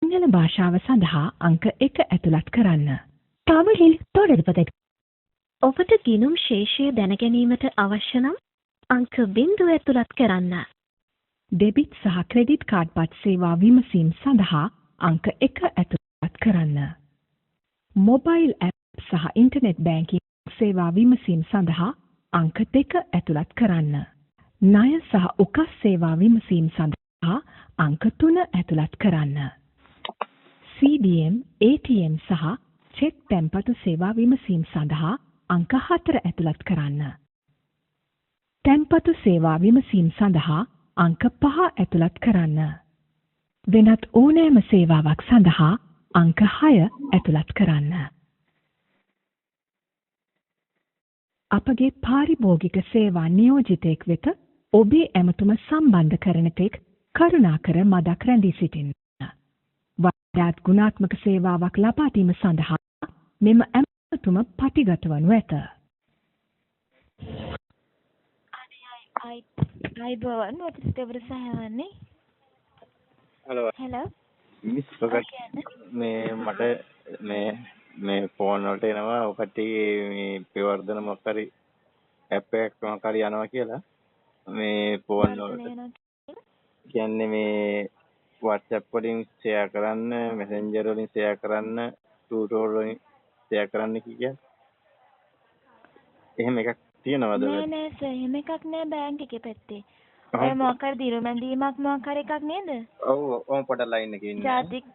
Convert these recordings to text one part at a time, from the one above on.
සිංහල භාෂාව සඳහා අංක 1 ඇතුළත් කරන්න. தமிழில் தொடர்வதற்கு ඔබට ගිණුම් ශේෂය දැන ගැනීමට අවශ්‍ය නම් අංක බිංදුව ඇතුළත් කරන්න. ඩෙබිට් සහ ක්‍රෙඩිට් කාඩ් පත් සේවා විමසීම් සඳහා අංක 1 ඇතුළත් කරන්න. මොබයිල් ඇප් සහ ඉන්ටර්නෙට් බැංකින් සේවා විමසීම් සඳහා අංක 2 ඇතුළත් කරන්න. ණය සහ උකස් සේවා විමසීම් සඳහා අංක 3 ඇතුළත් කරන්න. CDM, ATM සහ චෙක් තැන්පතු සේවා විමසීම් සඳහා අංක 4 ඇතුළත් කරන්න. තැන්පතු සේවා විමසීම් සඳහා අංක 5 ඇතුළත් කරන්න. වෙනත් ඕනෑම සේවාවක් සඳහා අංක 6 ඇතුළත් කරන්න. අපගේ පාරිභෝගික සේවා නියෝජිතයෙක් වෙත ඔබේ ඇමතුම සම්බන්ධ කරන තෙක් කරුණාකර මදක් රැඳී සිටින්න. වඩාත් ගුණාත්මක සේවාවක් ලබා දීම සඳහා මෙම ඇමතුම පටිගත වනු ඇත. අනේ ආයිබෝවන්, මොකටද ඔබට සහාය වන්නේ? හලෝ. හෙලෝ. මිස්. ඔව්. ඔක කියන්න. මේ මට මේ මේ ෆෝන් වලට එනවා ඔය කට්ටියගේ මේ පරිවර්තන මොකක් හරි ඇප් එකක් මොකක් හරි යනවා කියලා මේ ෆෝන් වර්ධනය වලට වෙනවා කියලා. කියන්නේ මේ WhatsApp වලින් ෂෙයා කරන්න, Messenger වලින් ෂෙයා කරන්න, Twitter වලින් ෂෙයා කරන්න කිය. එහෙම එකක් තියනවද නෑ ඔය? නෑ සර්, එහෙම එකක් නෑ බැංක් එකේ පැත්තේ. ඔය මොකක් හරි දිරුම ඇඳීමක් මොකක් හරි එකක් නේද? ඔව් ඔව්, පොඩක් ලයින් එකේ ඉන්න. ජාතික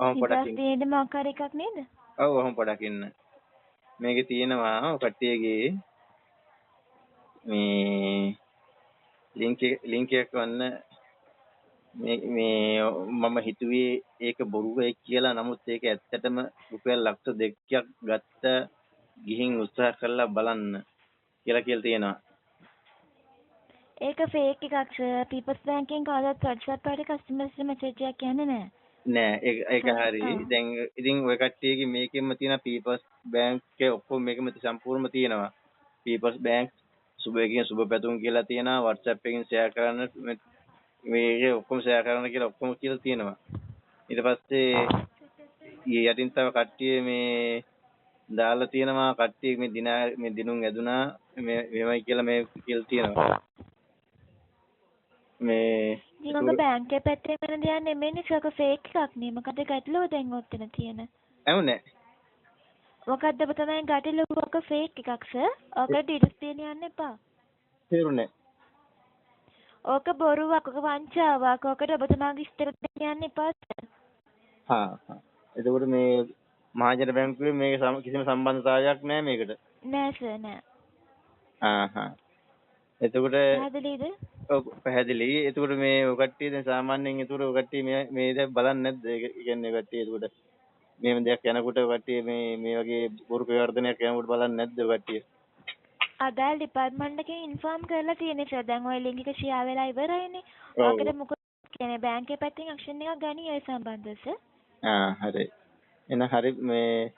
ඔව්, පොඩක් නිදහස් ඉන්න. දිනේට මොකක් හරි එකක් නේද? ඔව්, ඔහොම පොඩක් ඉන්න. මේකේ තියෙනවා ඔය කට්ටියගේ මේ ලින්ක් එක, ලින්ක් එකක් වන්න. මේ මේ මම හිතුවේ ඒක බොරුවක් කියලා, නමුත් ඒක ඇත්තටම රුපියල් ලක්ෂ 2ක් ගත්ත, ගිහින් උත්සාහ කරලා බලන්න කියලා කියලා තියෙනවා. ඒක ෆේක් එකක් සර්. පීපල්ස් බැංක් එකෙන් කවදාවත් WhatsApp වලට කස්ටමර්ස්ට මැසේජ් එකක් යන්නේ නෑ. නෑ, ඒක ඒක හරි. දැන් ඉතින් ඔය කට්ටියගේ මේකෙන්ම තියෙන පීපල්ස් බැංක් එකේ ඔක්කොම මේකෙම සම්පූර්ණම තියෙනවා. පීපල්ස් බැංක් සුබ එකකින් සුබ පැතුම් කියලා තියෙනවා. WhatsApp එකකින් ෂෙයා කරන්න, මේකේ ඔක්කොම ෂෙයා කරන්න කියලා ඔක්කොම කියලා තියෙනවා. ඊට පස්සේ ඊ යටින් තව කට්ටිය මේ දාලා තියෙනවා, කට්ටිය මේ දිනා මේ දිනුම් ඇදුනා, මේ මෙහෙමයි කියලා මේ කියලා තියෙනවා. මේ ඉතින් ඔබ බැංක් එකේ පැත්තෙන් වෙන දෙයක් නෙමෙයිනේ සර්. ඔක ෆේක් එකක් නේ. මොකද ගැටලුව දැන් ඔතන තියෙන? ඇහුනේ. මොකද්ද ඔබ තමයි ගැටලුව? ඔක ෆේක් එකක් සර්. ඔකට ඩීටේල්ස් දෙන්න යන්න එපා. තේරුනේ. ඕක බොරුවක්, ඔක වංචාවක්. ඔකට ඔබතුමාගේ විස්තර දෙන්න යන්න එපා සර්. හා හා. එතකොට මේ මහජන බැංකුවේ මේක කිසිම සම්බන්ධතාවයක් නෑ මේකට. නෑ සර්, නෑ. ආ හා. එතකොට පැහැදිලිද? ඔව්, පැහැදිලි. එතකොට මේ ඔය කට්ටිය දැන් සාමාන්‍යයෙන් එතකොට ඔය කට්ටිය මේ මේ දේ බලන්නේ නැද්ද? ඒ කියන්නේ ඔය කට්ටිය එතකොට මෙහෙම දෙයක් යනකොට ඔය කට්ටිය මේ මේ වගේ බොරු පරිවර්තනයක් යනකොට බලන්නේ නැද්ද ඔය කට්ටිය? අදාළ ඩිපාර්ට්මන්ට් එකෙන් ඉන්ෆෝම් කරලා තියෙන්නේ සර්. දැන් ඔය ලින්ක් එක ෂෙයා වෙලා ඉවරයිනේ. ඔව්. ඔකට මොකද කියන්නේ, බැංක් එකේ පැත්තෙන් ඇක්ෂන් එකක් ගනී ඔය සම්බන්ධව සර්. ආ හරි. එහෙනම් හරි, මේ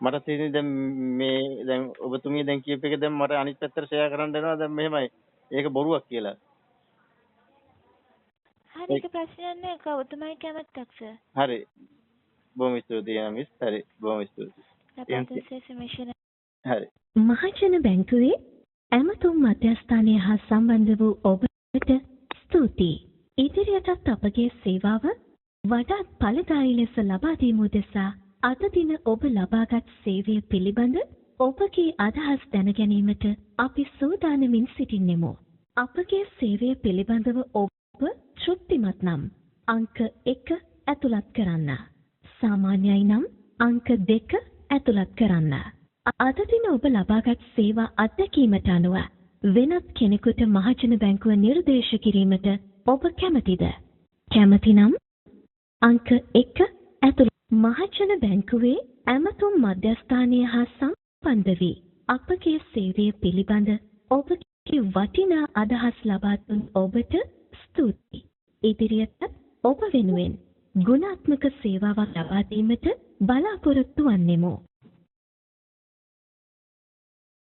මට තියෙන්නේ දැන් මේ දැන් ඔබතුමිය දැන් කියපු එක දැන් මට අනිත් පැත්තට ෂෙයා කරන්න වෙනවා දැන් මෙහෙමයි. ඒක බොරුවක් කියලා. හරි, ඒක ප්‍රශ්නයක් නෑ. ඒක ඔබතුමාගේ කැමැත්තක් සර්. හරි. බොහොම ස්තුතියි මිස්. හරි, බොහොම ස්තුතියි. ලබා දුන් සේවය. හරි. මහජන බැංකුවේ ඇමතුම් මධ්‍යස්ථානය හා සම්බන්ධ වූ ඔබට ස්තුතියි. ඉදිරියටත් අපගේ සේවාව වඩාත් ඵලදායී ලෙස ලබා දීම උදෙසා අද දින ඔබ ලබාගත් සේවය පිළිබඳ ඔබගේ අදහස් දැන ගැනීමට අපි සූදානමින් සිටින්නෙමු. අපගේ සේවය පිළිබඳව ඔබ තෘප්තිමත් නම් අංක 1 ඇතුළත් කරන්න. සාමාන්‍යයි නම් අංක 2 ඇතුළත් කරන්න. අද දින ඔබ ලබාගත් සේවා අත්දැකීමට අනුව වෙනත් කෙනෙකුට මහජන බැංකුව නිර්දේශ කිරීමට ඔබ කැමතිද? කැමති නම් අංක 1 ඇතුළු. මහජන බැංකුවේ ඇමතුම් මධ්‍යස්ථානය හා සම්බන්ධ වී අපගේ සේවය පිළිබඳ ඔබගේ වටිනා අදහස් ලබා දුන් ඔබට ස්තුතියි. ඉදිරියටත් ඔබ වෙනුවෙන් ගුණාත්මක සේවාවක් ලබා දීමට බලාපොරොත්තු වන්නෙමු.